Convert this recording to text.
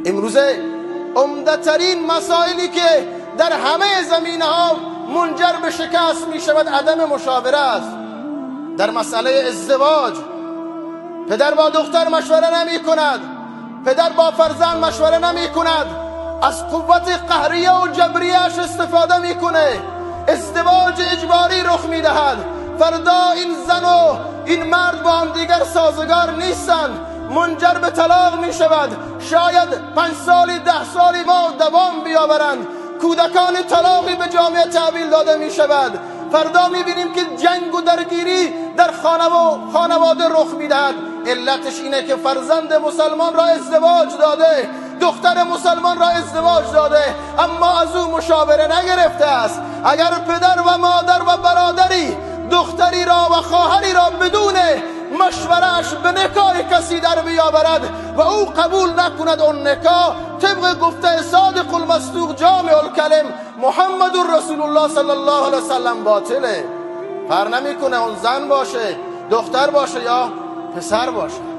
امروزه عمده‌ترین مسائلی که در همه زمینه‌ها منجر به شکست می شود عدم مشاوره است. در مسئله ازدواج پدر با دختر مشوره نمی کند، پدر با فرزند مشوره نمی کند، از قوت قهریه و جبریه‌اش استفاده می کنه. ازدواج اجباری رخ می دهد. فردا این زن و این مرد با هم دیگر سازگار نیستند، منجر به طلاق می شود. شاید 5 سالی 10 سالی ما دوام بیاورند، کودکان طلاقی به جامعه تحویل داده می شود. فردا می بینیم که جنگ و درگیری در خانه و خانواده رخ می دهد. علتش اینه که فرزند مسلمان را ازدواج داده، دختر مسلمان را ازدواج داده، اما از او مشاوره نگرفته است. اگر پدر و مادر و برادری دختری را و خواهری را بدون مشوره‌اش به نکاح کسی در بیاورد و او قبول نکند، اون نکاح طبق گفته صادق المصدوق جامع الکلم محمد رسول الله صلی الله علیه وسلم باطله. فرق نمیکنه اون زن باشه، دختر باشه یا پسر باشه.